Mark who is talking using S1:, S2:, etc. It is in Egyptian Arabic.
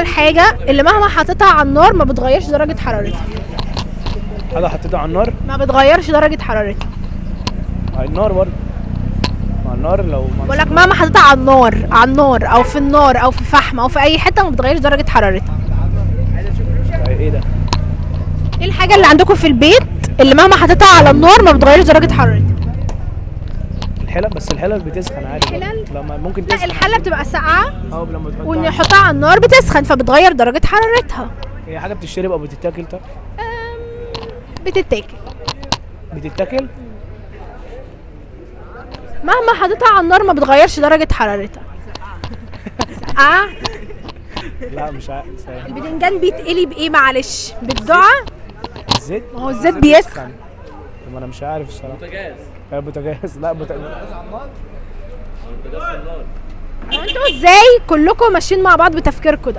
S1: هي الحاجة اللي مهما حطيتها على النار ما بتغيرش درجه حرارتها؟
S2: حاجة حطيتها على النار
S1: ما بتغيرش درجه حرارتها.
S2: على النار برضه، مع النار لو ما
S1: بقول لك مهما حطيتها على النار، على النار او في النار او في فحم او في اي حتة، ما بتغيرش درجه حرارتها.
S2: ايه ده؟
S1: ايه الحاجة اللي عندكم في البيت اللي مهما حطيتها على النار ما بتغيرش درجه حرارتها؟
S2: الحلل، بس الحلل بتسخن عادي.
S1: الحلل؟
S2: لما ممكن
S1: لا،
S2: تسخن.
S1: الحلة بتبقى ساقعه
S2: اه، لما تحطها.
S1: ونحطها على النار بتسخن، فبتغير درجه حرارتها.
S2: هي حاجة بتشرب او بتتاكل؟ طب
S1: بتتاكل.
S2: بتتاكل.
S1: مهما حطيتها على النار ما بتغيرش درجه حرارتها. ساقعه.
S2: لا مش عارف.
S1: البتنجان بيتقلي بايه؟ معلش، بالدعاء.
S2: الزيت.
S1: ما هو الزيت بيسخن.
S2: طب انا مش عارف الصراحة. بوتاجاز. بوتاجاز، لا بوتاجاز.
S1: هو انتوا ازاي كلكم ماشيين مع بعض بتفكيركم ده؟